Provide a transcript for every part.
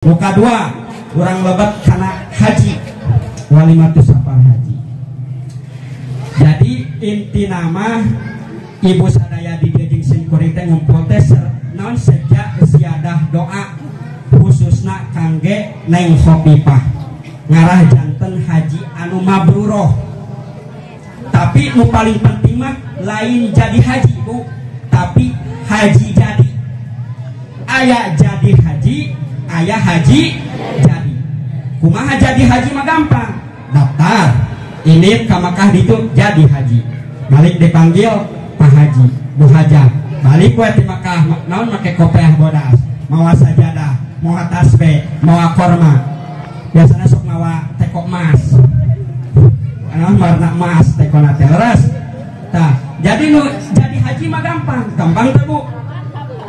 Muka dua urang lebet kana haji walimatus safar haji. Jadi inti nama ibu sadaya di dieu jeung simkuring teh ngumpul teh naon sejak siadah doa khususna kangge Neng Khofifah ngarah janten haji anu mabruroh. Tapi nu paling penting mah lain jadi haji bu, tapi haji jadi. Aya jadi haji, aya haji jadi. Kumaha jadi haji mah gampang, daftar ini ka Makkah ditu jadi haji, balik dipanggil Pak Haji, Bu Hajah, balik we ti Makkah naon make kopiah bodas, mawa sajadah, mawa tasbih, mawa korma, biasanya sok mawa teko emas, naon warna emas tekona teh leres. Tah, jadi nu jadi haji mah gampang, gampang teh bu,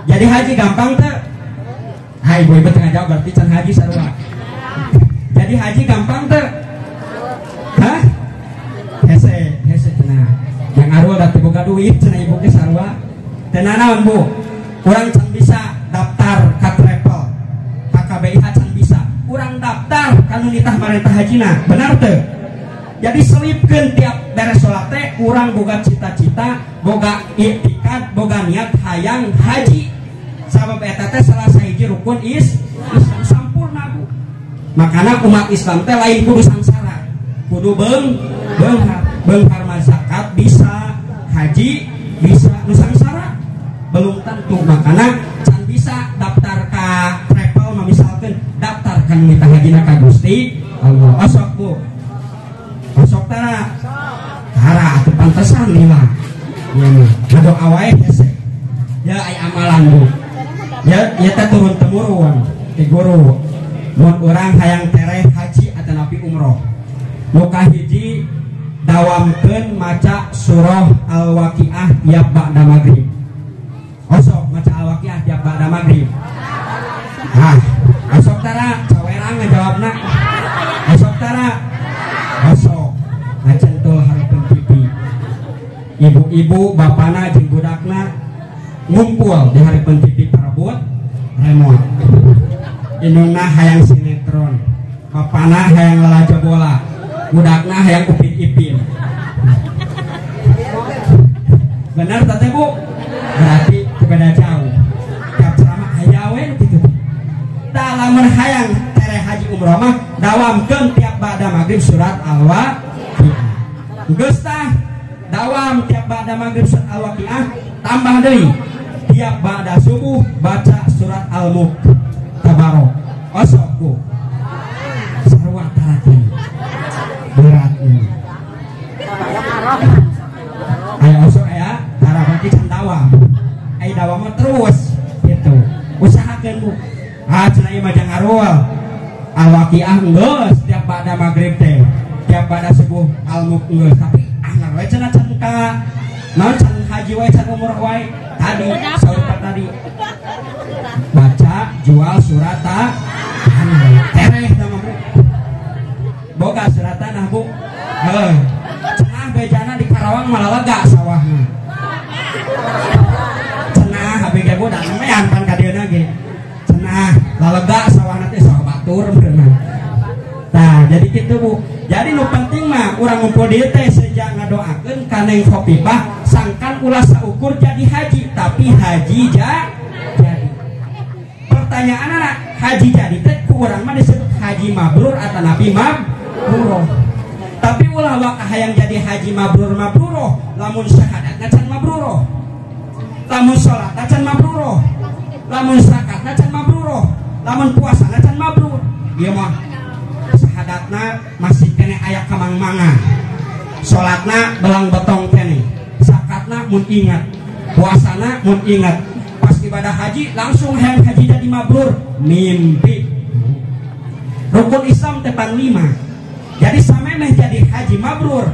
jadi haji gampang teh. Hai ibu-ibu tengah jawab berarti can haji sarua. Jadi haji gampang teh? Hah? Hese, hese cenah. Yang arul da teu boga duit cenah ibu ge sarua. Teu nanaon bu? Urang can bisa daftar ka travel. Ka KBIH can bisa. Urang daftar ka nu nitah marentah hajina. Benar teu? Jadi selipkeun tiap beres salat teh urang boga cita-cita, boga iktikad, boga niat hayang haji. Sabab eta teh salah sahiji rukun Islam sampurna bu. Makana umat Islam teh lain kudu sangsara, kudu beunghar, beunghar mah zakat bisa, haji bisa, nu sangsara belum tentu. Makana can bisa daftar ka travel mah misalkeun daftar ka nu nitah hajina ka Gusti Allah. Osok bu, osok tara, tara atuh pantesan lila. Ieu mah ngadoa wae hese. Ya ai amalan bu. Ya, ya teh turun temurun ti guru. Mun urang hayang tereh haji atanapi umroh. Nu kahiji dawamkeun maca surah Al-Waqiah tiap ba'da maghrib. Osok maca Al-Waqiah tiap ba'da maghrib. Hah, osok tara cawerang ngajawabna. Osok tara. Osok ngacentul hareupeun TV. Ibu-ibu bapana jeung budakna ngumpul di hareupeun TV parebut remote. Indungna hayang sinetron, bapana hayang lalajo bola, budakna hayang Upin Ipin. Benar teh bu? Berarti beda jauh. Tiap ceramah aya we nu kitu. Tah lamun hayang tereh haji umroh mah dawamkeun tiap ba'da maghrib surat Al-Waqiah. Geus tah dawam tiap ba'da maghrib surat Al-Waqiah, tambah deui tiap ba'da subuh baca surat Al-Mulk Tabarok. Osok bu sarua tarakin berat ini. Ayo osok ya tara berarti can dawam. Ayo dawam mah terus gitu. Usahakeun bu. Ah cenah ieu mah jang arul. Al-Waqiah geus tiap ba'da maghrib teh. Tiap ba'da subuh Al-Mulk geus, tapi anggar we cenah can ka naon can haji wae can umroh wae. Tadi saur tadi baca jual surat tanah tereh nama bu boga surat tanah bu. Heuh cenah bejana di Karawang malah lega sawahna cenah abi ge bu da nemean pan ka dieuna ge cenah lalega sawahna teh sawah batur beunang. Nah jadi kitu bu. Jadi nu penting mah urang ngumpul dieu teh sejak ngadoakeun ka Neng Khofifah sangkan ulah saukur jadi haji, tapi haji jadi. Pertanyaan anak haji jadi teh ku urang mah disebut haji mabrur atanapi mabruroh. Tapi ulah waka hayang jadi haji mabrur mabruroh, lamun syahadatna can mabruroh, lamun salatna can mabruroh, lamun zakatna can mabruroh, lamun puasana can mabrur. Ieu mah syahadatna masih kene aya kamang-mangan, salatna belang betong kene, zakatna mun ingat, puasana mun ingat. Pas ibadah haji langsung hayang haji jadi mabrur, mimpi. Rukun Islam teh pan 5. Jadi samemeh jadi haji mabrur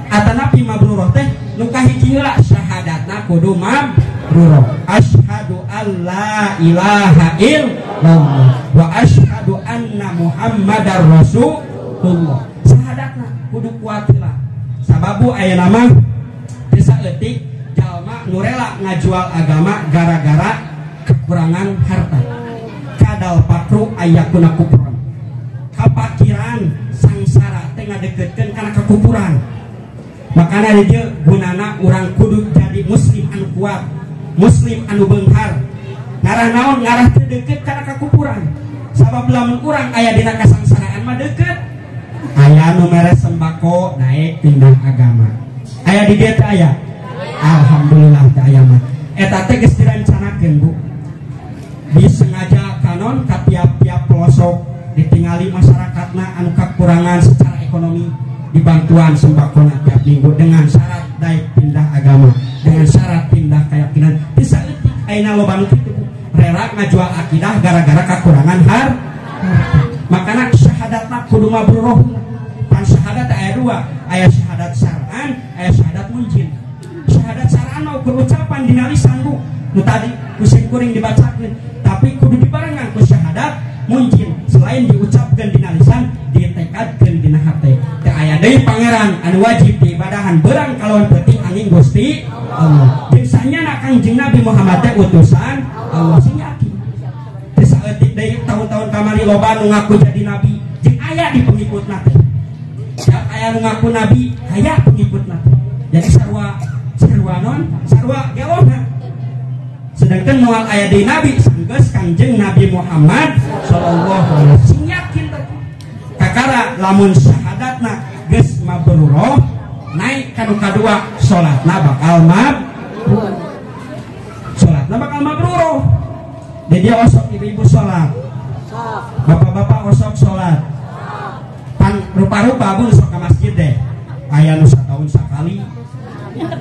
atanapi mabruroh teh nu kahiji heula syahadatna kudu mabruroh. Asyhadu alla ilaha illallah wa asyhadu anna Muhammadar Rasulullah. Syahadatna kudu kuat heula. Sababu ayeuna mah teu saeutik jalma nu rela ngajual agama gara-gara kekurangan harta. Kadal pakru ayakuna kupron. Kapakiran sangsara teh ngadeukeutkeun kana kakupuran. Makana di dieu gunana urang kudu jadi muslim anu kuat, muslim anu beunghar. Ngarah naon? Ngarah teu deukeut kana kakupuran. Sabab lamun urang aya dina kasangsaraan mah deukeut. Aya nu mere sembako naik pindah agama. Aya di dieu teh aya. Alhamdulillah teh aya mah. Eta teh geus direncanakeun, Bu. Disengaja kanon ka tiap-tiap pelosok ditingali masyarakatna anu kakurangan secara ekonomi dibantuan sembakona tiap minggu dengan syarat daek pindah agama, dengan syarat pindah keyakinan. Bisa eutik ayeuna loba nu kitu, Bu. Rela ngajual akidah gara-gara kakurangan harta. Makana syahadatna kudu mabruroh. Pan syahadat aya dua, aya syahadat syar'an, aya syahadat munjin. Syahadat syar'an mah ukur ucapan dina lisan, Bu. Nu tadi ku kuring dibacakeun, tapi kudu dibarengan ku syahadat munjin. Selain diucapkeun dina lisan, ditekadkeun dina hate. Teu aya deui pangeran anu wajib diibadahan beurang kalawan peuting angin Gusti Allah. Jeung sanyana Kangjeng Nabi Muhammad teh utusan Allah, sing yakin. Teu saeutik deui tahun-tahun kamari loba nu ngaku jadi nabi, jeung aya di pengikutna teh. Siap aya nu ngaku nabi, aya pengikutna teh. Jadi sarua sarua non, sarua gelona. Sedangkan moal aya deui nabi sanggeus Kangjeng Nabi Muhammad sallallahu alaihi wasallam. Sing yakin teh. Kakara lamun syahadatna geus mabruroh naik ka nu kadua salatna bakal mabrur. Salatna bakal mabruroh. Jadi osok ibu-ibu salat. Bapak-bapak osok salat. Pan rupa-rupa bu sok ka masjid deh. Aya nu sataun sakali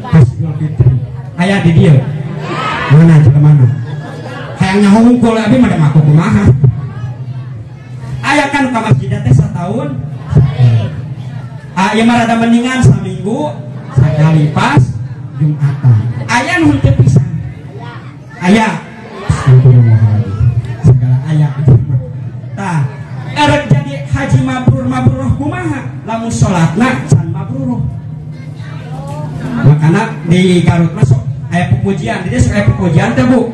pas Idul Fitri. Aya di dieu. Mana jelema mana? Hayang nyaho hungkul abi mah da ngaku kumaha. Aya kan ka masjid teh sataun. Aya mah rada mendingan saminggu sakali pas Jumatan. Aya nu henteu pisan. Aya. Segala aya itu mah. Tah, erek jadi haji mabrur mabruroh kumaha? Lamun salatna can mabruroh. Makana di Garut mah sok aya pupujian, di dieu sok aya pupujian teh, Bu.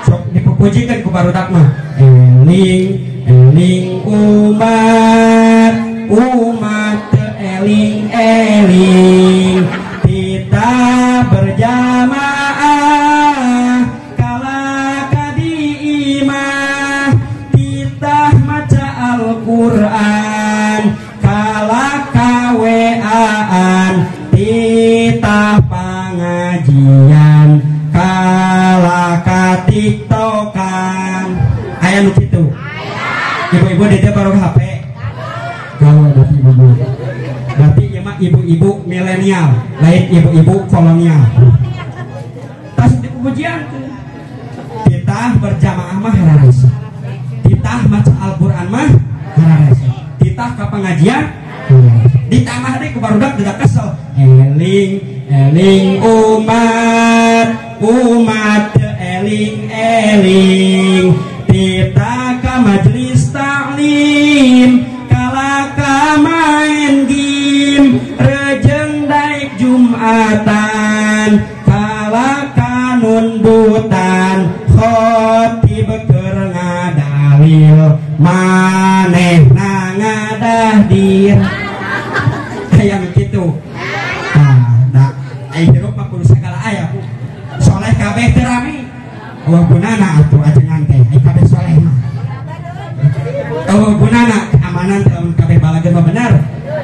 Sok dipupujikeun ku barudak mah. Eling eling umat, umat teu eling eling, kita berjamaah kala ka di imah, titah maca Al-Qur'an kala ka WA-an, titah pangajian kala ka TikTokan. Aya nu kitu? Ibu-ibu di dieu baru HP. Kalau berarti ibu-ibu, berarti ieu mah ibu-ibu milenial, lain ibu-ibu kolonial. Tas di pujian titah berjamaah mah hararese, titah maca Al-Qur'an mah hararese, titah ka pengajian ditambah deui ku barudak tidak kesel. Eling eling umat, umat eling eling, titah ka majelis taklim kala ka main game, rejeng daik Jumatan kala ka nundutan, khotib keur ngadalil manehna ngadah dir. Aya nu kitu. Tah, da ai hirup mah kudu sagala aya, Bu. Soleh kabeh teu rame. Eueuh gunana atuh ajengan teh, ai kabeh soleh mah. Eueuh gunana keamanan teh lamun kabeh balageun mah bener.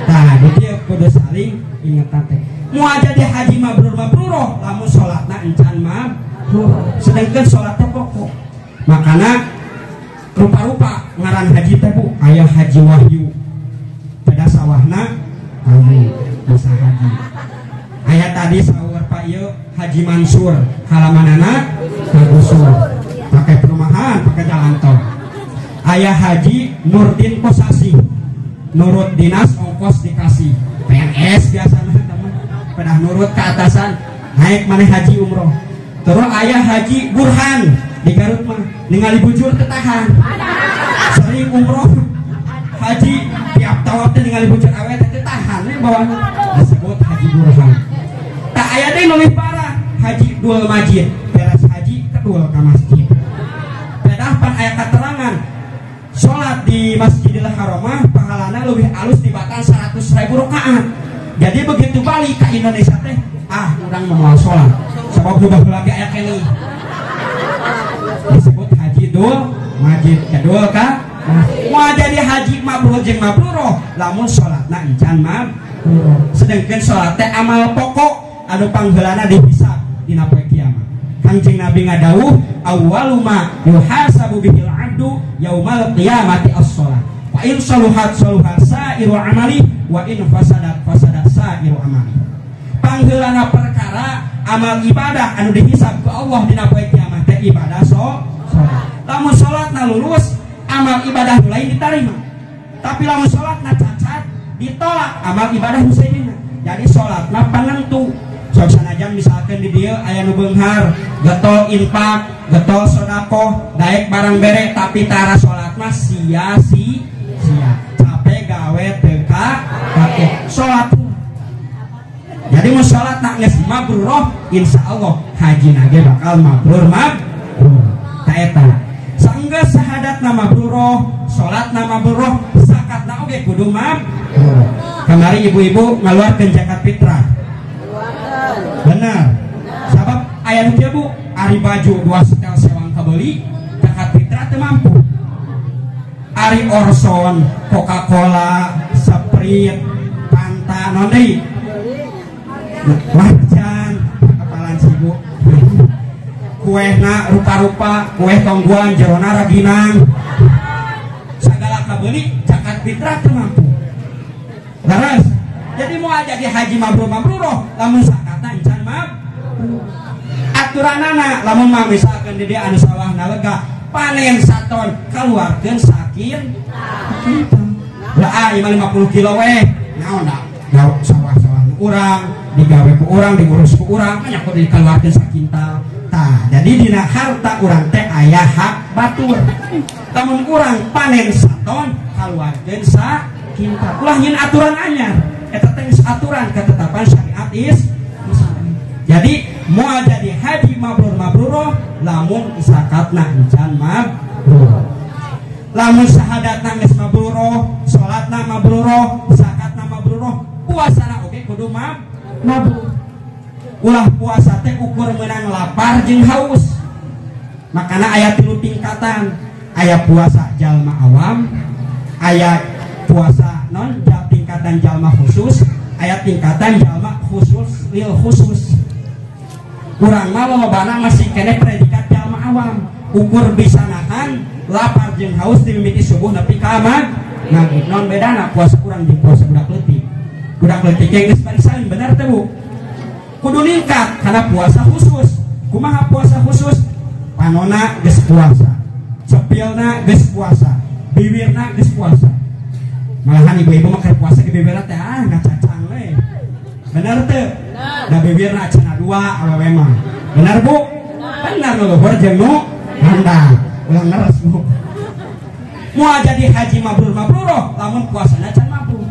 Tah, di dieu kudu saling ingetan teh. Moal jadi haji mabrur mabruroh lamun salatna encan mabrur. Sedangkan salat teh pokok. Makana rupa-rupa ngaran haji teh, Bu, aya haji wahyu. Pada sawahna kamu bisa haji. Aya tadi sahur Pak ieu Haji Mansur, halamanana kagusur. Pakai perumahan, pakai jalan tol. Aya Haji Nurdin Kosasi. Nurut dinas ongkos dikasih. PNS biasana teman. Pedah nurut ke atasan, naik maneh haji umroh. Terus aya Haji Burhan di Garut mah ningali bujur tetahan. Sering umroh haji tiap tawaf teh ningali bujur awet teh tahan we bawahna disebut Haji Burhan. Tak aya deui nu leuwih parah, Haji Dul Majid, beres haji kedul ka masjid. Pedah pan aya katerangan salat di Masjidil Haram mah pahalana leuwih alus dibatan 100.000 rakaat. Jadi begitu balik ke Indonesia teh, ah urang moal salat. Sabab nu baheula ge aya keneh. Disebut haji dul majid kedua ka moal jadi haji mabrur jeung mabruroh lamun salatna encan mabrur. Sedengkeun salat teh amal pokok anu pangheulana dihisab dina poe kiamat. Kanjeng Nabi ngadawuh awwalu ma yuhasabu bihil abdu yaumal qiyamati as-shalah. Fa in saluhat saluha sa'iru amali wa in fasadat fasadat sa'iru amali. Pangheulana perkara amal ibadah anu dihisab ku Allah dina poe kiamat teh ibadah salat. Lamun salatna lulus, amal ibadah nu lain ditarima. Tapi lamun salatna cacat, ditolak amal ibadah nu sejenna. Jadi salatna panentu. Sok sanajan misalkan di dieu aya nu beunghar, getol infak, getol sedekah, daek barang bere tapi tara salat mah sia-sia. Capek gawe teu ka kake salat. Jadi mun salat nak geus mabruroh, insyaallah haji nage bakal mabrur mabrur. Ta eta. Sanggeus sahadatna mabruroh, salatna mabruroh, zakatna oge kudu mabrur. Kamari ibu-ibu ngaluarkeun zakat fitrah. Benar. Sabab aya nu kieu Bu, ari baju 2 setel sewang kabeuli, zakat fitrah teu mampu. Ari Orson, Coca-Cola, Sprite, Fanta, naon deui? Marjan, apalan sih Bu? Kuehna rupa-rupa, kue tongguan, jerona raginang. Sagala kabeuli, zakat fitrah teu mampu. Leres. Jadi mau jadi haji mabrur mabruroh, lamun zakatna encan mabrur. Aturanana lamun mah misalkan di dieu anu sawahna lega, panen saton kaluarkeun sakin. Lah ah 50 kilo we. Naon da? Sawah-sawah urang digawe ku urang, diurus ku urang, banyak kudu dikeluarkeun sakintal. Tah, jadi dina harta urang teh aya hak batur. Lamun urang panen saton kaluarkeun sakintal. Ulah nyeun aturan anyar. Eta teh aturan ketetapan syariat Islam. Jadi moal jadi haji mabrur mabruroh lamun zakatna encan mabrur. Lamun syahadatna geus mabruroh, salatna mabruroh, zakatna mabruroh, puasana oge kudu mabrur. Ulah puasa teh ukur meunang lapar jeung haus. Makana aya 3 tingkatan. Aya puasa jalma awam, aya puasa non tingkatan jalma khusus, aya tingkatan jalma khusus lil khusus. Urang mah lolobana masih keneh predikat jalma awam, ukur bisa nahan lapar jeung haus dimimiti subuh nepi ka maghrib. Non bedana puasa urang jeung puasa budak leutik. Budak leutik ge geus barisan bener teh Bu. Kudu ningkat karena puasa khusus. Kumaha puasa khusus? Panona geus puasa, cepilna geus puasa, bibirna geus puasa. Malahan ibu-ibu mah keur puasa di bibirna teh ah ngacacang we. Bener teu? Da bibirna cenah 2 awewe mah. Bener Bu? Bener luhur jeung nu handap. Ulah ngeres Bu. Moal jadi haji mabrur mabruroh lamun puasana can mabrur.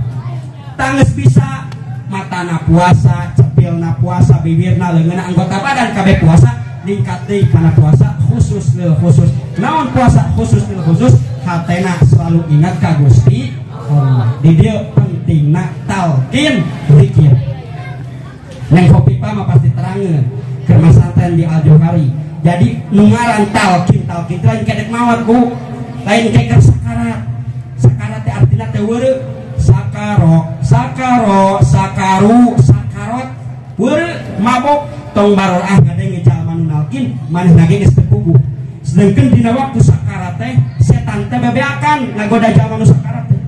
Tanggeus bisa matana puasa, cepilna puasa, bibirna, leungeunna, anggota badan kabeh puasa, ningkat deui kana puasa khusus lil khusus. Naon puasa khusus lil khusus? Hatena selalu ingat ka Gusti Allah. Di dieu pentingna talqin zikir. Neng Khofifah mah pasti terangeun keur masantren di Al Johari. Jadi nu ngaran talqin talqin teh lain kedek mawat Bu, lain keker sakarat. Sakarat teh artina teh weureu. Sakaro, sakaro, sakaru, sakarot, weureu mabok tong barorah ngadenge jalma nu nalkin manehna ge geus teu puguh. Sedengkeun dina waktu sakarat teh setan teh bebeakan ngagoda jalma nu sakarat teh.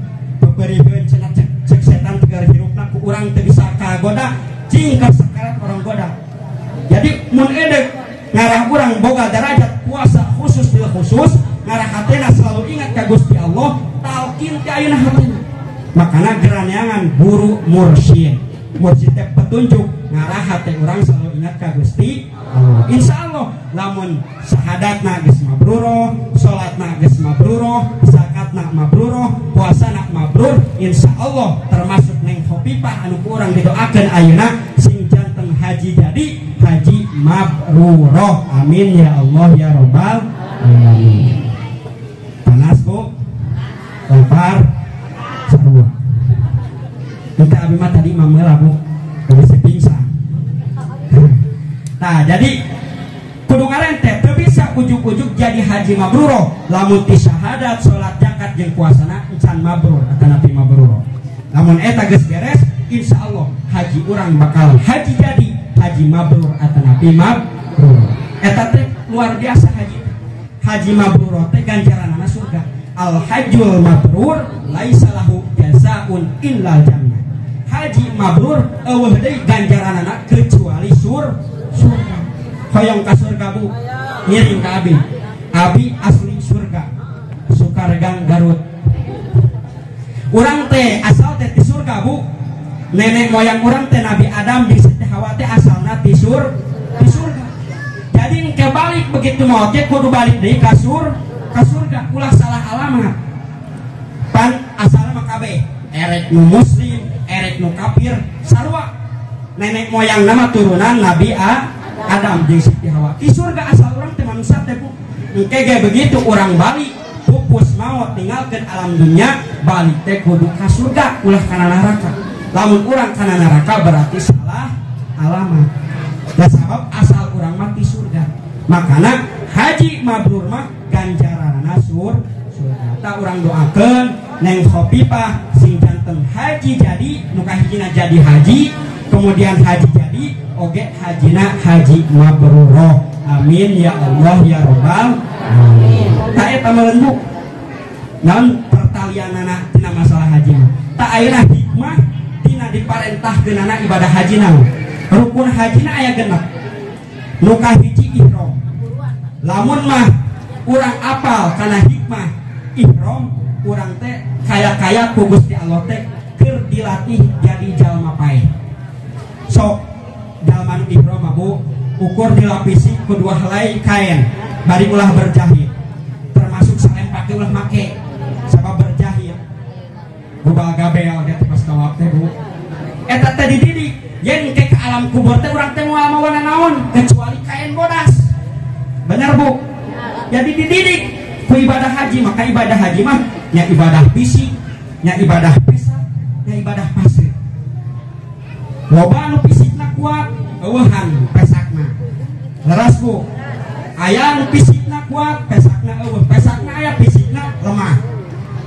Beberikeun cenah cek setan tegar hirupna ku urang teu bisa kagoda, cing ka sakarat orang goda. Jadi mun edek ngarah urang boga derajat puasa khusus bil khusus, ngarah hatena selalu ingat ka Gusti Allah, talqin teh ayeuna hatena. Makana geraneangan guru mursyid. Mursyid teh petunjuk ngarah hate urang selalu ingat ka Gusti Allah. Insyaallah lamun syahadatna geus mabruroh, salatna geus mabruroh, zakatna mabruroh, puasana mabrur, insyaallah termasuk Neng Khofifah anu ku urang didoakeun ayeuna sing janten haji jadi haji mabruroh. Amin ya Allah ya robbal alamin. Panas Bu? lempar sarua. Entah abi mah tadi mameula Bu, geus pingsan. Nah, jadi kudu ngarente teu bisa ujug-ujug jadi haji mabrur lamun ti syahadat, salat, zakat jeung puasana encan mabrur atanapi mabrur. Lamun eta geus beres, insyaallah haji urang bakal haji jadi haji mabrur atanapi mabrur. Eta teh luar biasa haji. Haji mabrur teh ganjaranana surga. Al hajjul mabrur laisa lahu jazaun illa jannah. Haji mabrur eueuh deui ganjaranana kecuali surga. Hoyong ka surga Bu, ngiring ka abi. Abi asli surga, Sukaregang Garut. Urang teh asal teh di surga Bu. Nenek moyang urang teh Nabi Adam jeung Siti Hawa teh asalna di surga. Jadi engke balik begitu maot ge kudu balik deui ka surga, ulah salah alamat. Pan asalna mah kabeh, erek nu muslim, erek nu kafir, sarua. Nenek moyang nama turunan Nabi Adam jeung Siti Hawa. Di surga asal urang teh manusia teh Bu. Engke ge begitu urang balik pupus maot tinggalkeun alam dunia, balik teh kudu ka surga, ulah kana neraka. Lamun urang kana neraka berarti salah alamat. Da sabab asal urang mah di surga. Makana haji mabrur mah ganjaranana surga. Ta urang doakeun Neng Khofifah sing janten haji jadi nu kahijina jadi haji, kemudian haji jadi oge hajina haji mabrur. Amin ya Allah ya Robbal alamin. Ta eta meureun Bu. Naon pertalianana tina masalah haji mah. Ta ayeuna hikmah tina diparentahkeunana ibadah haji naon. Rukun hajina aya genep. Nu kahiji ihram. Lamun mah urang apal kana hikmah ihram, urang teh kaya-kaya ku Gusti Allah teh keur dilatih jadi jalma paeh. Sok jalma nu ihram mah Bu, ukur dilapisi ku dua helai kain, bari ulah berjahit. Termasuk salempak ge ulah make sabab berjahit. Gubal gabel ge teh pas tawaf teh Bu. Eta teh dididik yen ke alam kubur teh urang teh moal mawa naon kecuali kain bodas. Bener Bu? Jadi dididik ku ibadah haji, maka ibadah haji mah nya ibadah fisik, nya ibadah pesak, nya ibadah pasir. Loba nu fisikna kuat, eueuhan pesakna. Leras Bu. Aya nu fisikna kuat, pesakna eueuh, pesakna aya fisikna lemah.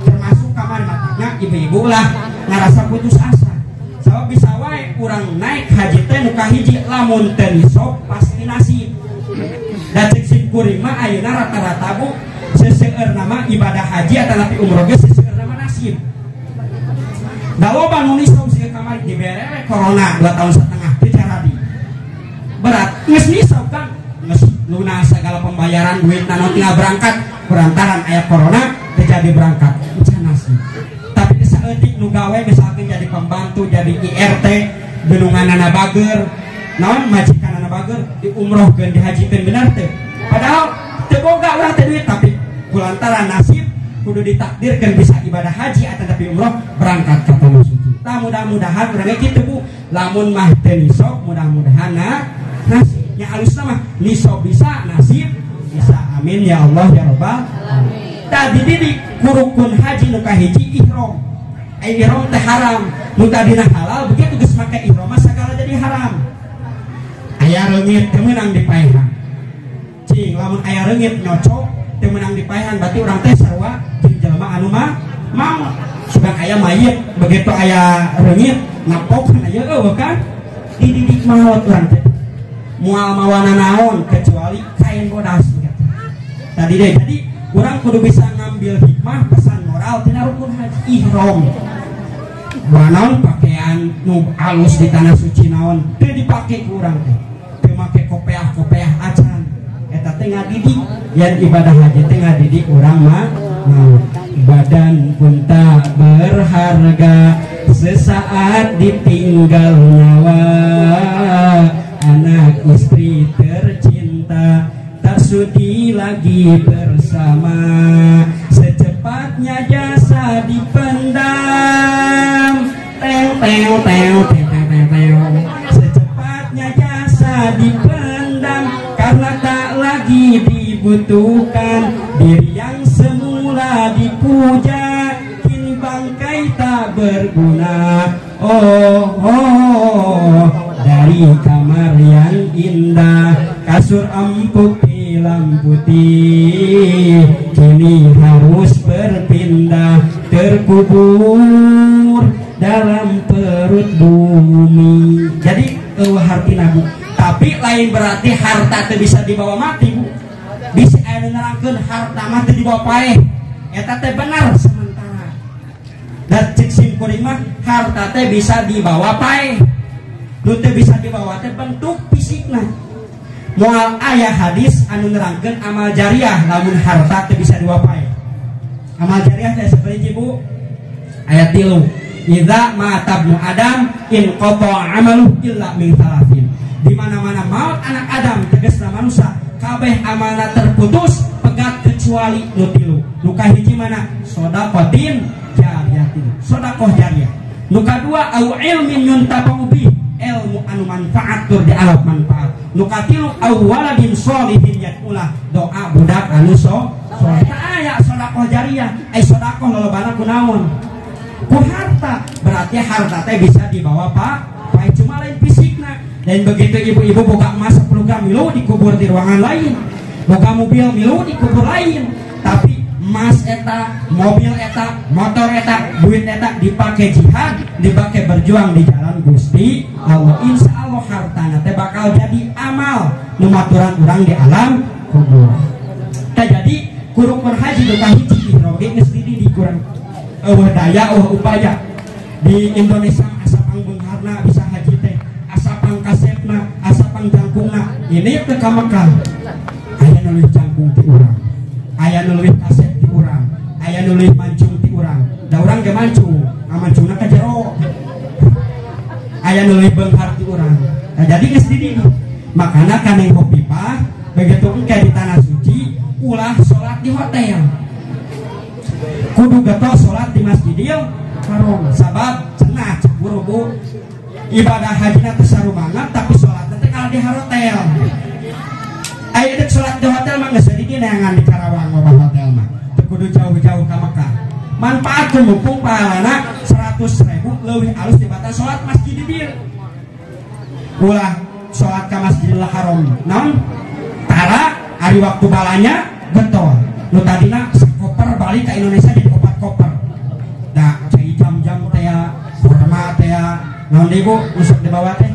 Termasuk kamari matakna ibu-ibu lah ngarasa putus asa. Sabab bisa wae urang naik haji teh nu kahiji lamun teu nisab pasti nasib. Da cek sim kuring mah ayeuna rata-rata Bu seseueur nama ibadah haji atanapi umroh ge seseueur nama nasib. Da loba nu nisab siga kamari dibere we corona 2 tahun setengah teu caradi. Berat geus nisab kan geus lunas segala pembayaran duit naon tinggal berangkat kurantaran aya corona teu jadi berangkat can nasib. Tapi saeutik nu gawe misalkan jadi pembantu, jadi IRT, bendunganana bager, naon majikanana bager diumrohkeun dihajikeun bener teu. Padahal teu boga urang teh duit tapi kulantaran nasib kudu ditakdirkeun bisa ibadah haji atau tapi umroh berangkat ka tanah suci. Tah mudah-mudahan urang ge kitu Bu, lamun mah teu nisab mudah-mudahan nasib. Nya alusna mah nisab bisa, nasib bisa. Amin ya Allah ya Robbal alamin. Tah dididik kurukun haji nu kahiji ihram. Ai ihram teh haram, nu tadina halal begitu geus make ihram mah sagala jadi haram. Aya reungit teu meunang dipaehan. Cing lamun aya reungit nyocok teu meunang dipaehan berarti urang teh sarua jeung jelema anu mah maot. Sugan aya mayit begitu aya reungit napok aya eueuh kan dididik maot urang teh. Moal mawana naon kecuali kain bodas gitu. Tadi deh jadi urang kudu bisa ngambil hikmah pesan moral tina rukun haji ihram. Naon pakaian nu alus di tanah suci naon teu dipake ku urang teh. Teu make kopeah-kopeah acan. Eta teh ngadidik yen ibadah haji teh ngadidik urang mah maot. Badan pun tak berharga sesaat ditinggal nyawa. Anak istri tercinta tak sudi lagi bersama. Secepatnya jasa dipendam. Teng teng teng teng teng teng. Secepatnya jasa dipendam karena tak lagi dibutuhkan. Diri yang semula dipuja berguna. Oh, oh, dari kamar yang indah, kasur empuk tilam putih, kini harus berpindah, terkubur dalam perut bumi. Jadi hartina Bu, tapi lain berarti harta teu bisa dibawa mati Bu. Bisa aya nu nerangkeun harta mah teu dibawa paeh, eta teh benar sementara. Dan cek sim kuring mah harta teh bisa dibawa paeh, nu teu bisa dibawa teh bentuk fisikna. Moal aya hadis anu nerangkeun amal jariah lamun harta teu bisa dibawa paeh. Amal jariah teh saperti Bu, ayat 3, idza mata ibnu adam in qata amaluhu illa min thalathin. Di mana-mana maut anak Adam tegasna manusia kabeh amalna terputus pegat kecuali nu tilu. Nu kahiji mana? Sedaqatin jariyatin, sedekah jariah. Nu kadua au ilmin yuntafa'u bih, ilmu anu manfaat tur dialap manfaat. Nu katilu au waladin sholihin yad'ulah, doa budak anu soleh. Tah aya sedekah jariah, ai sedekah lolobana ku naon? Ku harta. Berarti harta teh bisa dibawa pak, pae cuma lain fisikna. Dan begitu ibu-ibu boga emas 10 gram milu dikubur di ruangan lain, boga mobil milu dikubur lain, tapi emas eta, mobil eta, motor eta, duit eta dipakai jihad, dipakai berjuang di jalan Gusti Allah. Insya Allah hartana teh bakal jadi amal nu maturan urang di alam kubur. Tah jadi kurukun haji nu kahiji ihram ge geus di kurang eueuh daya eueuh upaya. Di Indonesia asa pangbeungharna bisa haji teh, asa pangkasepna, asa pangjangkungna. Ini teu ka Mekah. Aya nu leuwih jangkung ti urang, aya nu leuwih kasep ti urang, aya nu leuwih mancung ti urang. Da urang ge mancung, mancungna ka jero. Aya nu leuwih beunghar ti urang. Nah, jadi geus di dieu. Makana kaneng Khofifah begitu engke di tanah suci ulah salat di hotel. Kudu getol salat di Masjidil Haram. Sabab cenah cek guru Bu, ibadah hajina teh sarumanget tapi salatna teh kalah di hotel. Aya deuk salat di hotel mah geus di dieu neangan di Karawang loba hotel mah. Teu kudu jauh-jauh ka Mekah. Manfaatkeun mumpung pahalana 100.000 leuwih alus dibatan salat masjid di dieu. Ulah salat ka Masjidil Haram. Naon? Tara ari waktu balanya getol. Nu tadina sakoper balik ka Indonesia jadi 4 koper. Da cai jam-jam teh kurma teh naon deui Bu usuk dibawa teh?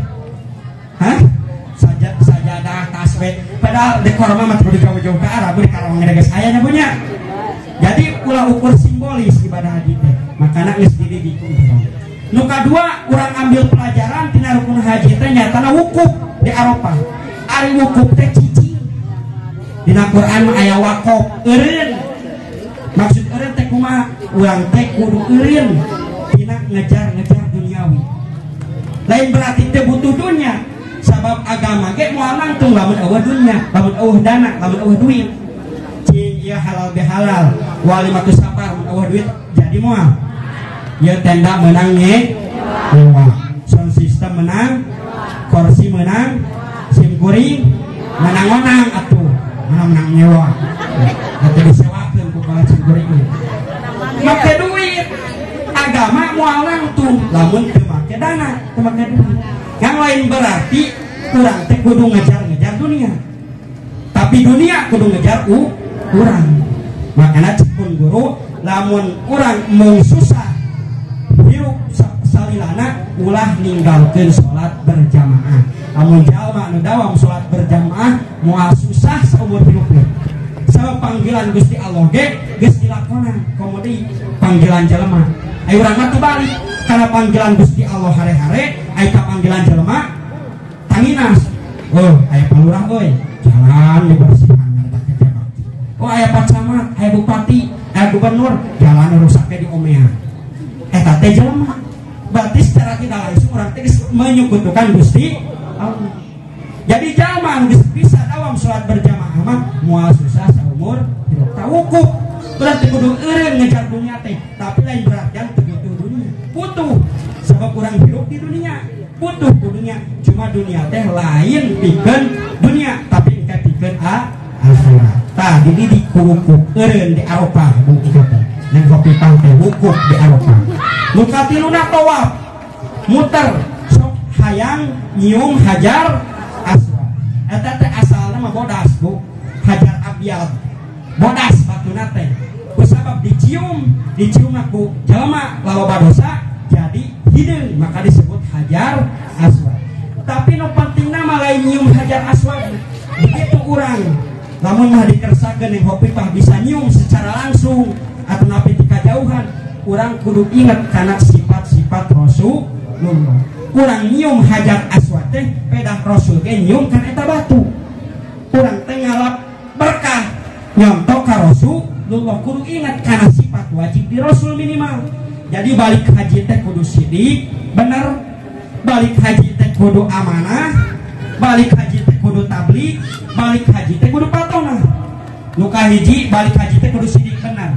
Hah? Sajadah tasbih. Padahal di korma mah kudu jauh-jauh ke Arab, di Karawang ge geus aya nya Bu nya. Jadi ulah ukur simbolis ibadah haji teh. Makana geus dididik ku urang. Nu kadua urang ambil pelajaran tina rukun haji teh nyatana wukuf di Arafah. Ari wukuf teh cicing. Dina Quran mah aya waqaf eureun. Maksud eureun teh kumaha? Urang teh kudu eureun tina ngejar-ngejar duniawi. Lain berarti teh butuh dunia. Sabab agama ge moal nangtung lamun eueuh dunia, lamun eueuh dana, lamun eueuh duit. Cing ieu halal bihalal, walimatu safar mun eueuh duit jadi moal. Ieu tenda meunang nyewa, sound system menang, kursi menang, sim kuring menang-menang atuh, menang-menang nyewa. Atuh disewakeun ku kala sim kuring. Make duit, agama moal nangtung lamun teu make dana, teu make duit. Yang lain berarti urang teh kudu ngejar-ngejar dunia, tapi dunia kudu ngejar urang. Makanya cek pun guru, lamun urang mung susah hirup salilana ulah ninggalkeun salat berjamaah. Lamun jalma nu dawam salat berjamaah moal susah saumur hirupna. Sabab panggilan Gusti Allah ge geus dilakonan, komo deui panggilan jelema. Ayo urang mah balik karena panggilan Gusti Allah hare-hare, aya ka panggilan jelema tanginas. Oh, aya palurah euy, jalan dibersihan ngartak teh. Oh, aya pak camat, aya bupati, aya gubernur, jalan rusaknya di omea. Eta teh jelema. Berarti secara tidak langsung urang teh geus menyekutukan Gusti Allah. Jadi jalma geus bisa dawam salat berjamaah mah moal susah saumur hirup. Tawukuf berarti kudu eureun ngejar dunia teh, tapi lain berarti teu butuh dunia. Butuh sebab urang hirup di dunia, butuh ku dunia. Cuma dunia teh lain pikeun dunia, tapi engke pikeun akhirat. Tah dididik ku wukuf eureun di Arafah bu kitu teh. Neng Khofifah teh wukuf di Arafah. Nu katiluna tawaf muter sok hayang nyium hajar aswad. Eta teh asalna mah bodas bu, hajar abyad. Bodas batuna teh. Kusabab dicium, dicium ku jelema laloba dosa jadi hideung, maka disebut hajar aswad. Tapi nu pentingna mah lain nyium hajar aswad. Begitu urang lamun mah dikersakeun Neng Khofifah bisa nyium secara langsung atau napi ti kajauhan, urang kudu inget kana sifat-sifat Rasulullah. Urang nyium hajar aswad teh pedah Rasul ge nyium kana eta batu. Urang teh ngalap berkah nyontok ka Rasulullah, kudu inget kana sifat wajib di Rasul minimal. Jadi balik haji teh kudu sidik bener, balik haji teh kudu amanah, balik haji teh kudu tabligh, balik haji teh kudu patonah. Nu kahiji balik haji teh kudu sidik bener.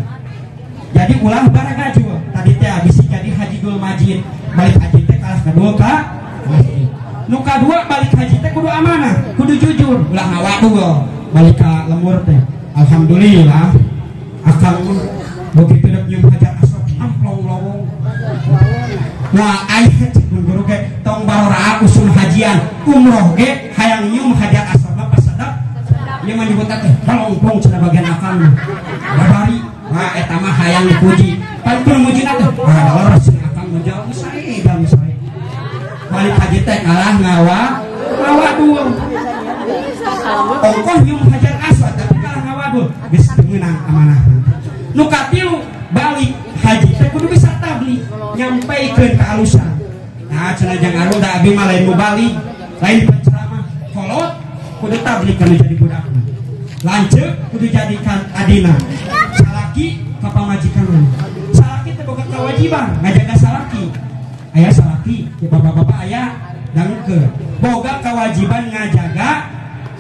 Jadi ulah baragajul tadi teh abis jadi haji dul majid, balik haji teh kalah kedua ka masjid. Nu kadua balik haji teh kudu amanah, kudu jujur, ulah ngawadul balik ka lemur teh. Alhamdulillah akang begitu dek nyium hajar aswad amplong lowong. Nah aya cek guru ge tong baroraa usum hajian umroh ge hayang nyium hajar aswad mah pasedap. Ieu mah nyebutna teh balongpong cenah bagian akang. Babari wah eta mah hayang dipuji. Pan kudu mujina teh wah leres akang menjauh sae dan sae. Balik haji teh kalah ngawa ngawadul. Ongkoh nyium hajar aswad tapi kalah ngawadul geus teu meunang amanah. Nu katilu balik haji teh kudu bisa tabligh, nyampaikeun kaalusan. Nah cenah jang arul da abi mah lain mubalik, lain penceramah, kolot kudu tabligh kana jadi budakna. Lanceuk kudu jadikan adina. Salaki ka pamajikanna. Salaki teh boga kewajiban ngajaga salaki. Aya salaki, bapak-bapak aya dangukeun. Boga kewajiban ngajaga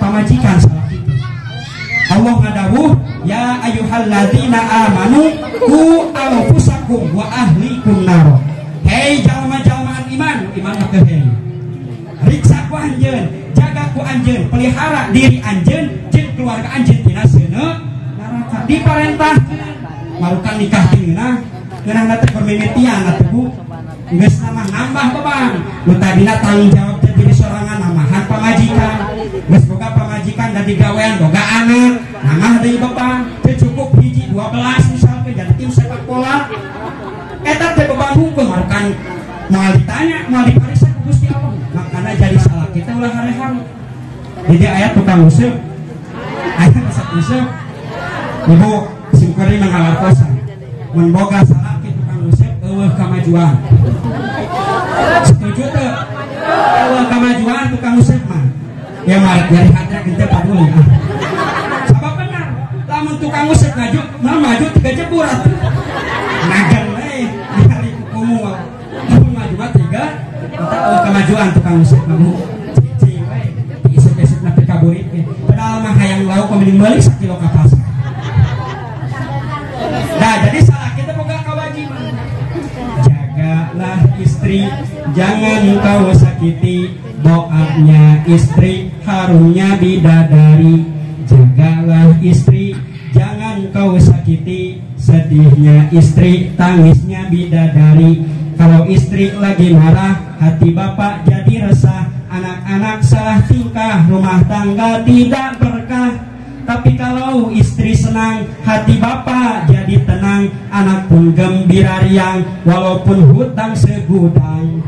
pamajikan salaki teh. Allah ngadawuh ya ayyuhalladzina amanu qu anfusakum wa ahlikum nar. Hei jalma-jalmaan iman, iman mah teh hei. Riksa ku anjeun, jaga ku anjeun, pelihara diri anjeun jeung keluarga anjeun tina seuneu neraka. Diparentahkeun marukan nikah teh ngeunah, ngeunahna teh permimitian atuh Bu. Geus mah nambah beban. Nu tadina tanggung jawab teh diri sorangan namahan pamajikan. Geus boga pamajikan dadi gawean boga anak, nambah deui beban. Teu cukup hiji 12 misalkan jadi tim sepak bola. Eta teh beban hungkul marukan moal ditanya, moal dipariksa ku Gusti Allah. Makana jadi salah kita ulah hare-hare. Jadi aya tukang useup. Aya resep useup. Ibu simkuring manghawartosan. Mun boga salaki tukang useup eueuh kamajuan. Setuju teu? Eueuh kamajuan tukang useup mah. Ya marek nyari hati henteu paduli ah. Sabab benar, lamun tukang useup ngaju, mah maju tiga jebur atuh. Nagan we nyari kuku. Lamun maju mah tiga, eueuh kamajuan tukang useup mah Bu. Cicing we, isuk-isuk nepi ka burit ge. Padahal mah hayang lauk mending meuli sakilo ka pasar. Nah, jadi salah kita boga kewajiban. Jagalah istri, jangan kau sakiti. Doanya istri harumnya bidadari. Jagalah istri, jangan kau sakiti. Sedihnya istri, tangisnya bidadari. Kalau istri lagi marah, hati bapak jadi resah. Anak-anak salah tingkah, rumah tangga tidak berkah. Tapi kalau istri senang, hati bapak jadi tenang. Anak pun gembira riang, walaupun hutang segudang.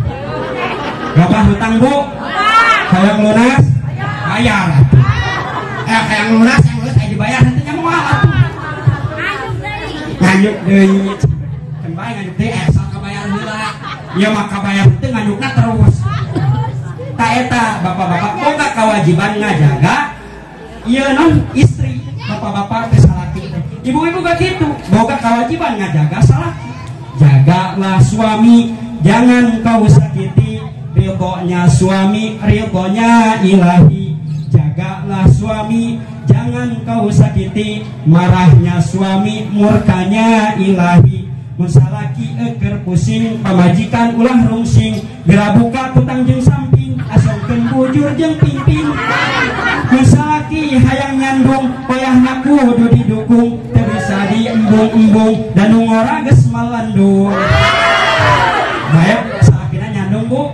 Berapa hutang bu? Hayang lunas? Bayar. Hayang lunas, yang lunas dibayar nanti nyamuk atuh. Nganyuk deui. Can bae nganyuk deui asal kabayar heula. Ieu mah kabayar teu nganyukna terus. Ta eta bapak-bapak boga kewajiban ngajaga ieu non istri. Bapak-bapak teh salaki teh. Ibu-ibu gak gitu, boga kewajiban ngajaga salaki. Jagalah suami, jangan kau sakiti. Ridhonya suami, ridhonya ilahi. Jagalah suami, jangan kau sakiti. Marahnya suami, murkanya ilahi. Mun salaki eker pusing, pamajikan ulah rungsing. Geura buka kutang jeung samping, asongkeun bujur jeung pingping. Mun salaki hayang nyandung, wayahna kudu didukung. Teu bisa diembung. embung-embung dan nu ngora geus melendung. Baik, salakina nyandung bu.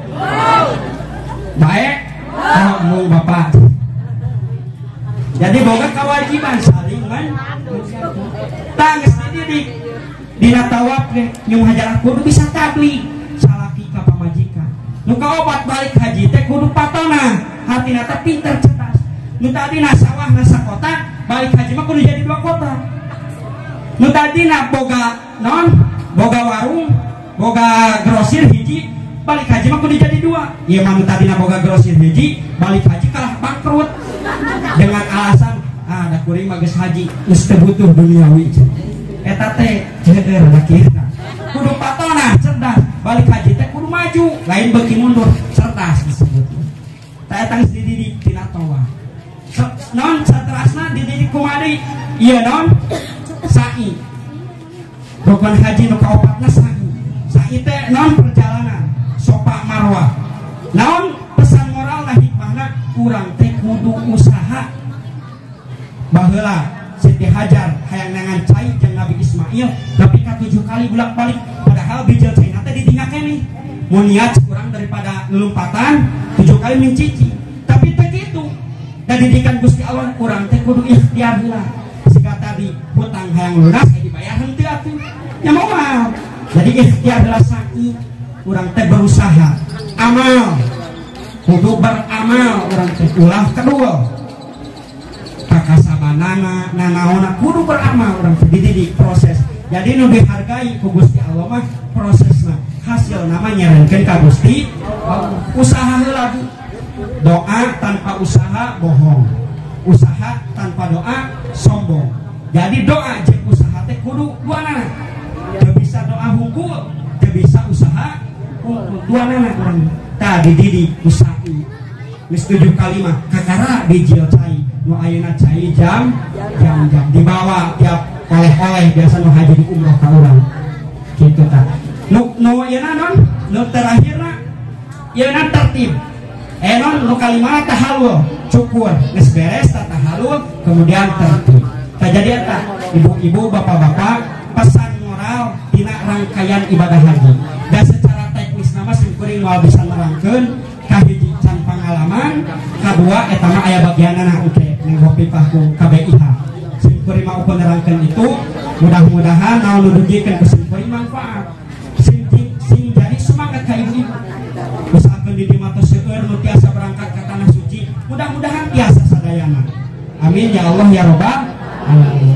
Baik, kalau embung bapak. Jadi boga kewajiban saling men. Tangis dididik dina tawaf ge nyung hajarah kudu bisa tabli salaki ka pamajikan. Nu kaopat balik haji teh kudu patona, hartina teh pinter cerdas. Nu tadina sawahna sakotak, balik haji mah kudu jadi 2 kotak. Nu tadina boga non, boga warung, boga grosir hiji, balik haji mah kudu jadi 2. Ieu mah nu tadina boga grosir hiji, balik haji kalah bangkrut. Dengan alasan ah da kuring mah geus haji, geus teu butuh duniawi. Eta teh ceueur lakina. Kudu patona cerdas, balik haji teh kudu maju, lain beuki mundur, cerdas disebut. Tah eta geus dididik tina tawaf. Non saterasna dididik kumaha deui? Ieu non sa'i. Rukun haji nu kaopatna sa'i. Sa'i teh non perjalanan sopa marwah. Naon pesan moralna hikmahna urang teh kudu usaha. Baheula Siti Hajar hayang nangan cai jeung Nabi Ismail tapi ka 7 kali bolak-balik padahal bijil caina teh ditinggal keneh. Mun niat kurang daripada lelumpatan 7 kali mencici. Tapi teh kitu. Da didikan Gusti Allah urang teh kudu ikhtiar heula. Siga tadi hutang hayang lunas dibayar henteu atuh. Nya moal. Jadi ikhtiar heula sa'i urang teh berusaha. Amal. Kudu beramal urang teh ulah kedua. Kakasabanana nanaona kudu beramal urang teh dididik proses. Jadi nu dihargai ku Gusti Allah mah prosesna. Hasil nama nyarankeun ka Gusti Allah. Usaha heula Bu. Doa tanpa usaha bohong. Usaha tanpa doa sombong. Jadi doa jeung usaha teh kudu duanana. Teu bisa doa hungkul, teu bisa usaha hungkul. Duanana urang. Tah dididik usaha. Geus 7 kali mah kakara bijil cai. Nu ayeuna cai jam jam jam dibawa tiap oleh-oleh biasa nu haji di umroh ka urang. Kitu tah. Nu nu ayeuna non nu terakhirna ayeuna tertib. Non nu kalima tahalul cukur geus beres tahalul kemudian tertib. Tah jadi eta ibu-ibu bapak-bapak pesan moral dina rangkaian ibadah haji. Dan secara teknis nama sim kuring moal bisa nerangkeun kahiji can pangalaman, kadua eta mah aya bagianana oke ning Khofifah ku KBIH. Sim kuring mah ukur nerangkeun itu mudah-mudahan naon nu dugikeun ku sim kuring manfaat. Sing sing jadi semangat ka ibu-ibu. Usahakeun di dieu mah teu seueur nu tiasa berangkat ka tanah suci, mudah-mudahan tiasa sadayana. Amin ya Allah ya robbal alamin.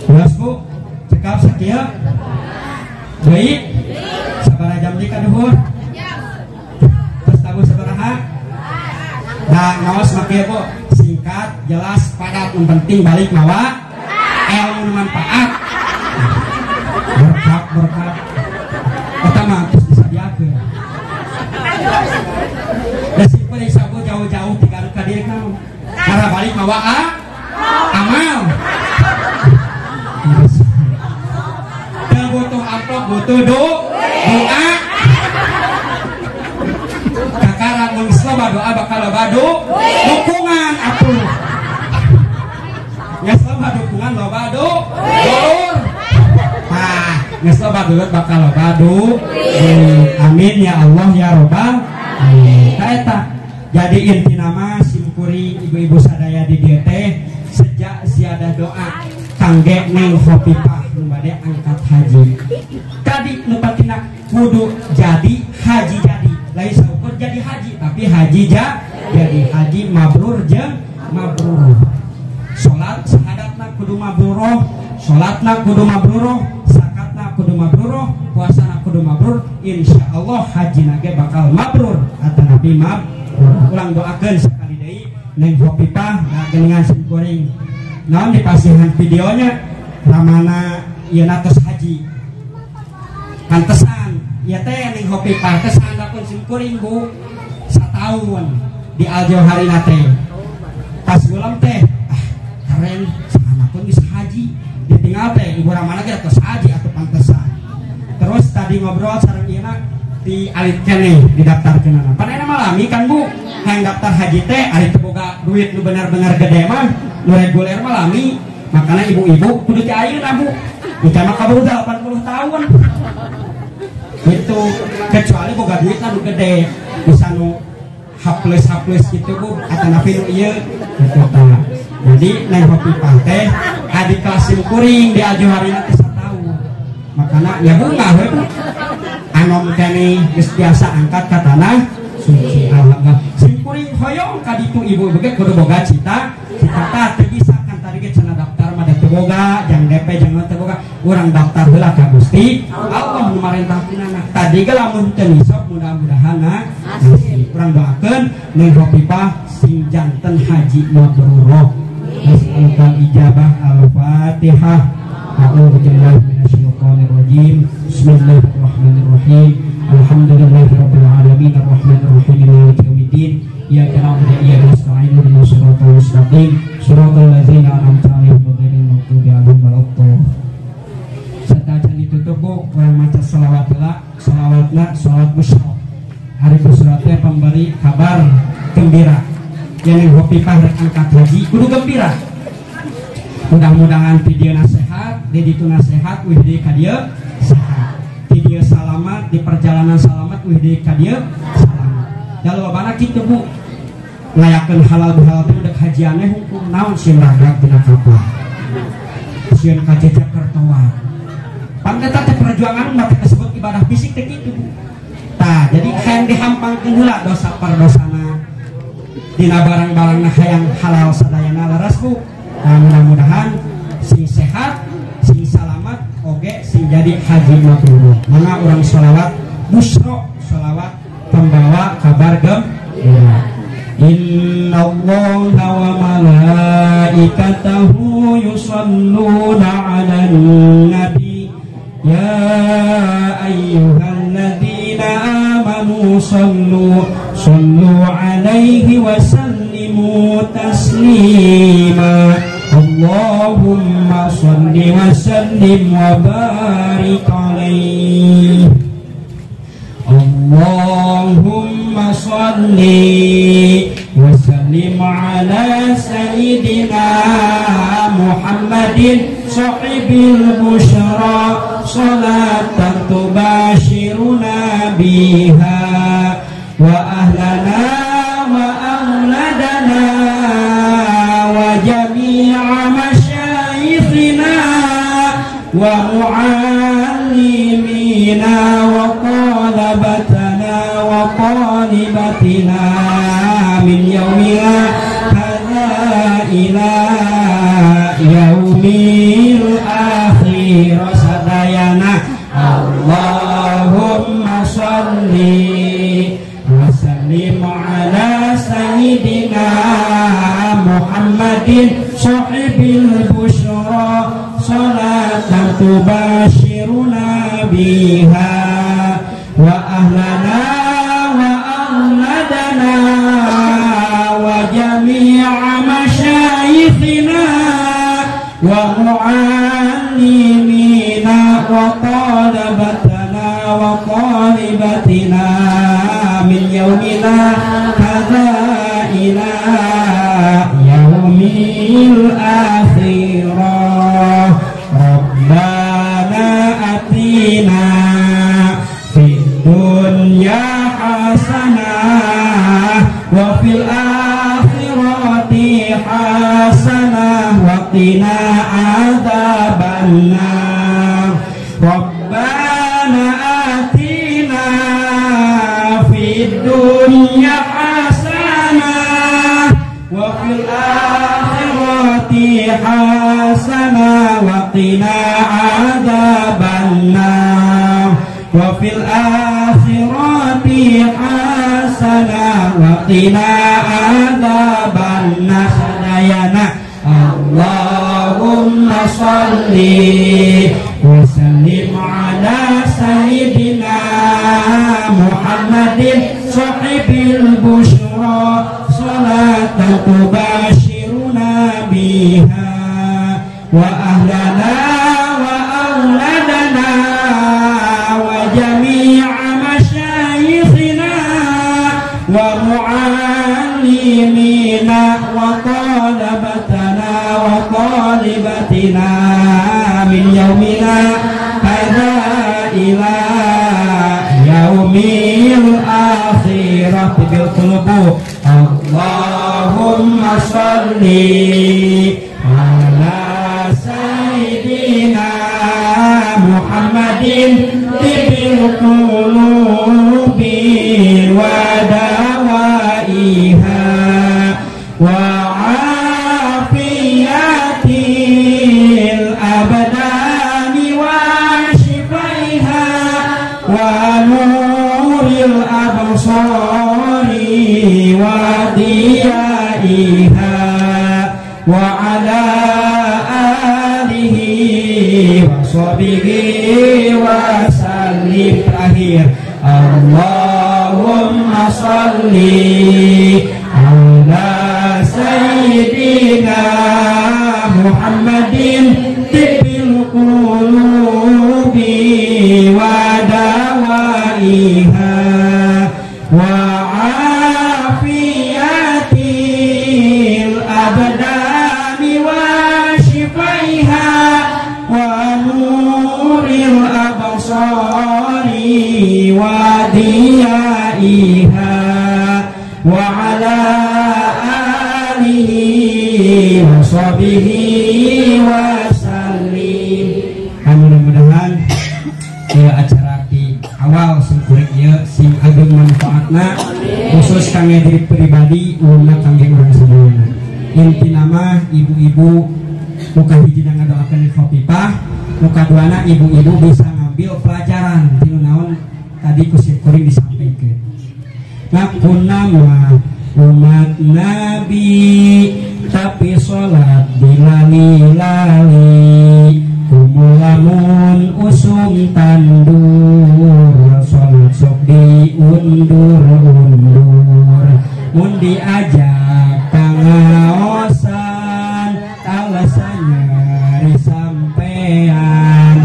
Jelas Bu, cekap sakieu. Deui. Sabaraha jam deui ka duhur? Terus tabuh sabaraha? Nah, ngaos mah kieu Bu, singkat, jelas, padat, nu penting balik mawa ilmu manfaat. Berkah berkah. Eta mah geus disadiakeun. Da simpen sabu jauh-jauh ti Garut ka dieu kaum. Karena balik mawa amal. Teu butuh amplop, butuh doa. Kakara mun geus loba doa bakal loba dukungan atuh. Geus loba dukungan loba dulur. Tah, geus loba dulur bakal loba Amin ya Allah ya robbal alamin. Tah eta. Jadi inti nama simkuring ibu-ibu sadaya di dieu teh sejak ziyadah doa kangge Neng Khofifah nu bade angkat haji. Tadi nu patina kudu jadi haji jadi. Lain saukur jadi haji tapi haji jadi haji mabrur jeung mabrur. Salat syahadatna kudu mabruroh, salatna kudu mabruroh, zakatna kudu mabruroh, puasana kudu mabrur, insyaallah hajina ge bakal mabrur atanapi mabrur. Ulang doakeun sekali deui Neng Khofifah dengan sim kuring. Naon dipasihan videonya ramana ieu tos haji. Pantesan ieu teh Neng Khofifah teh saandapun sim kuring Bu sataun di Al Jauharina teh. Pas ulang teh ah keren saandapun bisa haji. Ditinggal teh ibu ramana ge tos haji atuh pantesan. Terus tadi ngobrol sareng ieu di alit keneh didaftarkeunana. Pan eta mah lami kan Bu, hayang daftar haji teh ari teu boga duit nu bener-bener gede mah, nu reguler mah lami. Makanya ibu-ibu kudu ti ayeuna Bu. Ieu mah kaburu 80 tahun. Gitu. Kecuali boga duit nu gede, bisa nu H plus gitu Bu, atanapi nu ieu gitu tah. Jadi Neng Hopipah teh adik kelas sim kuring di ajuharina teh sataun. Makana ya bunga we Bu. Anom keneh geus biasa angkat ka tanah suci. Alhamdulillah. Sim kuring hoyong ka ditu ibu ge kudu boga cita cita teu bisa kan tadi ge cenah daftar mah da teu boga, jang DP jang teu boga. Urang daftar heula ka Gusti Allah nu marentahkeunana. Tadi ge lamun teu nisab mudah-mudahan nasib. Urang doakeun Neng Hopipah sing janten haji mabrur. Nas'alukal ijabah. Al-Fatihah. A'udzu billahi minasyaitonir rajim. Bismillahirrahmanirrahim. Alhamdulillahirabbil alamin arrahmanir rahim maliki yaumiddin. Iyyaka na'budu wa iyyaka nasta'in ihdinas siratal mustaqim siratal ladzina an'amta 'alaihim ghairil maghdubi 'alaihim waladdallin. Serta can ditutup Bu, urang maca selawat heula, selawatna selawat busra. Hari busra teh pemberi kabar gembira. Yang Hopipah rek angkat haji kudu gembira. Mudah-mudahan ti dieu nasehat, di ditu nasehat, wih deui ka dieu sehat. Ti dieu salamat, di perjalanan salamat, wih deui ka dieu salamat. Da lobana kitu Bu. Ngayakeun halal bihalal teh dek hajiane hukum naon sieun ragrag dina kapal. Sieun kajejak kertoan. Pan eta teh perjuangan mah teh disebut ibadah fisik teh kitu Bu. Tah, jadi hayang dihampangkeun heula dosa pardosana. Dina barang-barangna hayang halal sadayana leres Bu. Nah, mudah-mudahan sing sehat, sing salamat, oge sing jadi haji mabrur. Mangga urang sholawat busro, sholawat pembawa kabar gembira. Innallaha wa malaikatahu yusholluna 'alan nabi ya ayyuhalladzina amanu sallu 'alaihi wa sallimu taslima. Allahumma salli wa sallim wa barik alaihi. Allahumma salli wa sallim ala sayyidina Muhammadin sahibil busyra salatan tubashiruna biha wa ahlana wa auladana wa jami'a masyayikhina wa muallimina wa talabatana wa talibatina min yaumina hadza ila yaumil akhir. Sadayana Allahumma shalli wa sallim ala sayyidina Muhammadin sahibil busyra salatan tubashiruna biha wa ahlana wa auladana wa jami'a masyayikhina wa muallimina wa talabatana wa talibatina min yaumina hadza ila yaumil akhirah. Rabbana atina fid dunya hasanah wa fil akhirati hasanah wa qina adzabannar. Rabbana atina fid dunya hasanah wa fil akhirati hasanah wa qina adzabannar. Wa fil akhirati hasanah wa qina adzabannar. Sadayana Allahumma shalli wa sallim ala sayyidina Muhammadin sahibil busyra salatan tubashiruna biha wa ahlana wa auladana wa jami'a masyayikhina wa muallimina wa talabatana wa talibatina alaina min yaumina hadza ila yaumil akhirah bil qulubu. Allahumma shalli ala sayyidina Muhammadin tibil qulubi wa dawaiha wa afiyatil abdani wa shifaiha wa nuril absari wa diyaiha wa ala alihi wa sahbihi wa sallim. Terakhir Allahumma salli ala sayyidina Muhammadin tibil qulubi wa dawaiha wa afiyatil abdani wa shifaiha wa nuril absari wa diyaiha wa ala alihi wa sahbihi wa sallim. Mudah-mudahan ya acara di awal simkuring ieu sing ageng manfaatna khusus kangge diri pribadi umumna kangge urang sadayana. Intina mah ibu-ibu nu kahijina ngadoakeun Khofifah, nu kaduana ibu-ibu bisa ngambil pelajaran tinu naon tadi ku simkuring disampaikan. Ngaku nama umat Nabi tapi sholat dilali-lali, kumulamun usum tandur, sholat sok diundur-undur, mun diajak pangaosan alasan nyari sampean,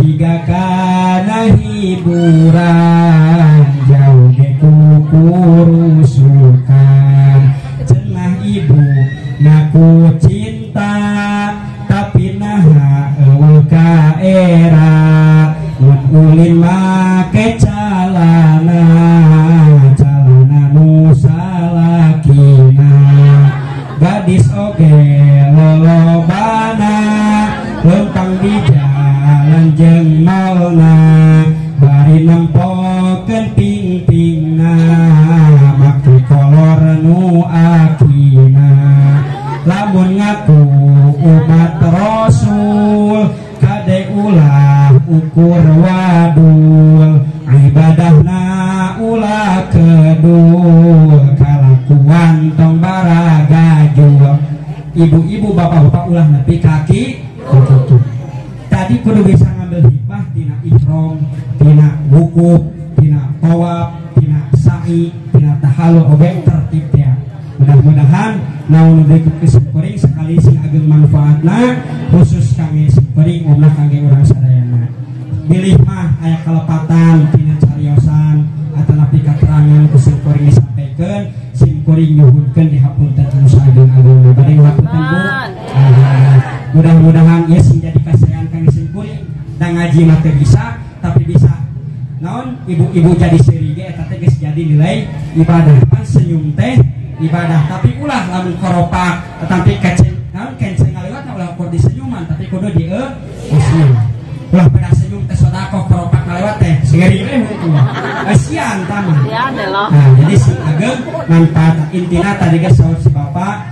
jika kana hiburan jauh kukurusukan. Cenah ibu ngaku cinta tapi naha eueuh ka era, mun ulin make calana calana nu salakina, gadis oge lolobana lempang di jalan jeung molna, bari nempokeun pingpingna make kolor nu akina. Lamun ngaku umat Rasul kade ulah ukur wadul, ibadahna ulah kedul, kalakuan tong baragajul. Ibu-ibu bapak-bapak ulah nepi kaki kutu. Tadi kudu bisa ngambil hikmah tina ihram, tina wukuf, tina tawaf, tina sa'i, tina tahallul oge tertib ya. Mudah-mudahan naon nu kuring sekali sing ageng manfaatna khusus kangge simkuring umumna kangge urang sadayana. Bilih mah aya kalepatan tina cariosan atanapi katerangan ku simkuring disampaikan, simkuring nyuhunkeun dihapunten anu saageng-agengna. Bade ngapunten Bu. Mudah-mudahan ieu sing jadi kasayan kangge simkuring. Da ngaji mah teu bisa tapi bisa naon ibu-ibu jadi seuri ge eta teh geus jadi nilai ibadah. Pan senyum teh ibadah, tapi ulah lamun koropak tetapi keceng naon kenceng ngaliwat ulah ukur disenyuman tapi kudu di senyum. Ulah pada senyum teh sedekah koropak ngaliwat teh singeri we hukum. Kasihan tama. Nah, jadi sing ageng manfaat intina tadi geus saur si bapak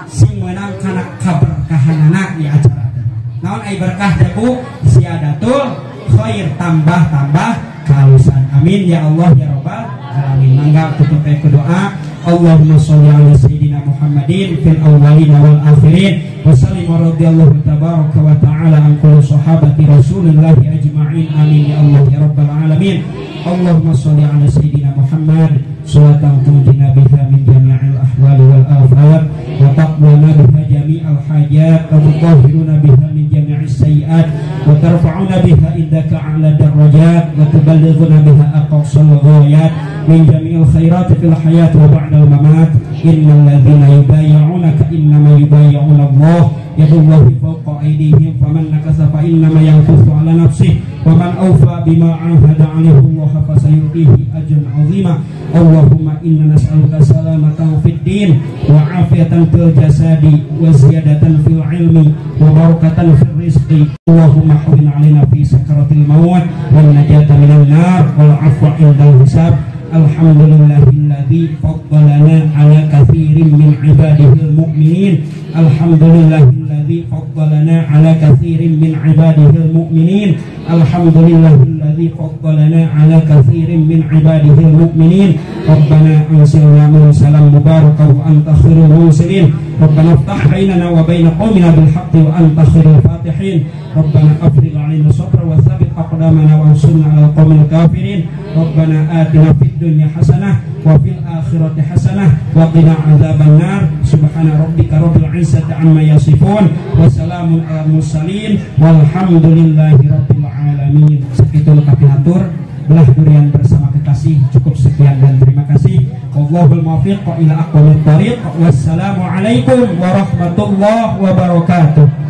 sing meunang kana kaberkahanana di acara teh. Naon ai berkah teh Bu? Siadatul khair, tambah-tambah kalusan. Amin ya Allah ya rabbal alamin. Mangga tutup ku doa. Allahumma sholli ala sayyidina Muhammadin fil awwalin wal akhirin wa sallim wa radhiyallahu tabaraka wa ta'ala an kulli sahabati rasulillah ajma'in. Amin ya Allah ya rabbal alamin. Allahumma sholli ala sayyidina Muhammad salatan tunjina biha min jami'il ahwali wal afat wa taqwana biha jami'al hajat wa tutahhiruna biha min jami'is sayyi'at wa tarfa'una biha indaka a'la darajat wa tuballighuna biha aqsal ghayat min jami'il khairati fil hayat wa ba'dal mamat. Innal ladzina yubayyi'unaka innama yubayyi'una Allah Yadullahi fawqa aydihim faman nakasa fa innama yankusu ala nafsihi wa man awfa bima ahada alaihi Allah fa sayutihi ajran azima. Allahumma inna nas'aluka salamatan fid din wa afiatan fil jasadi wa ziyadatan fil ilmi wa barakatan fil rizqi. Allahumma hawwin alaina fi sakaratil maut wan najata minan nar wal afwa indal hisab. Alhamdulillahilladzi faddalana ala katsirin min ibadihil mu'minin. Alhamdulillahilladzi faddalana ala katsirin min ibadihil mu'minin. Alhamdulillahilladzi faddalana ala katsirin min ibadihil mu'minin. Rabbana anzilna munzalan mubarakan wa anta khairul munzilin. Rabbana iftah bainana wa baina qaumina bil haqqi wa anta khairul fatihin. Rabbana afrigh alaina sabra wa tsabbit aqdamana wa ansurna alal qaumil kafirin. Rabbana atina fid dunya hasanah wa fil akhirati hasanah wa qina adzaban nar. Subhana rabbika rabbil izzati amma yasifun wa salamun alal mursalin walhamdulillahi rabbil alamin. Sakitu kapihatur belah durian bersama kekasih. Cukup sekian dan terima kasih. Wallahul muwaffiq ila aqwamit thariq. Wassalamualaikum warahmatullahi wabarakatuh.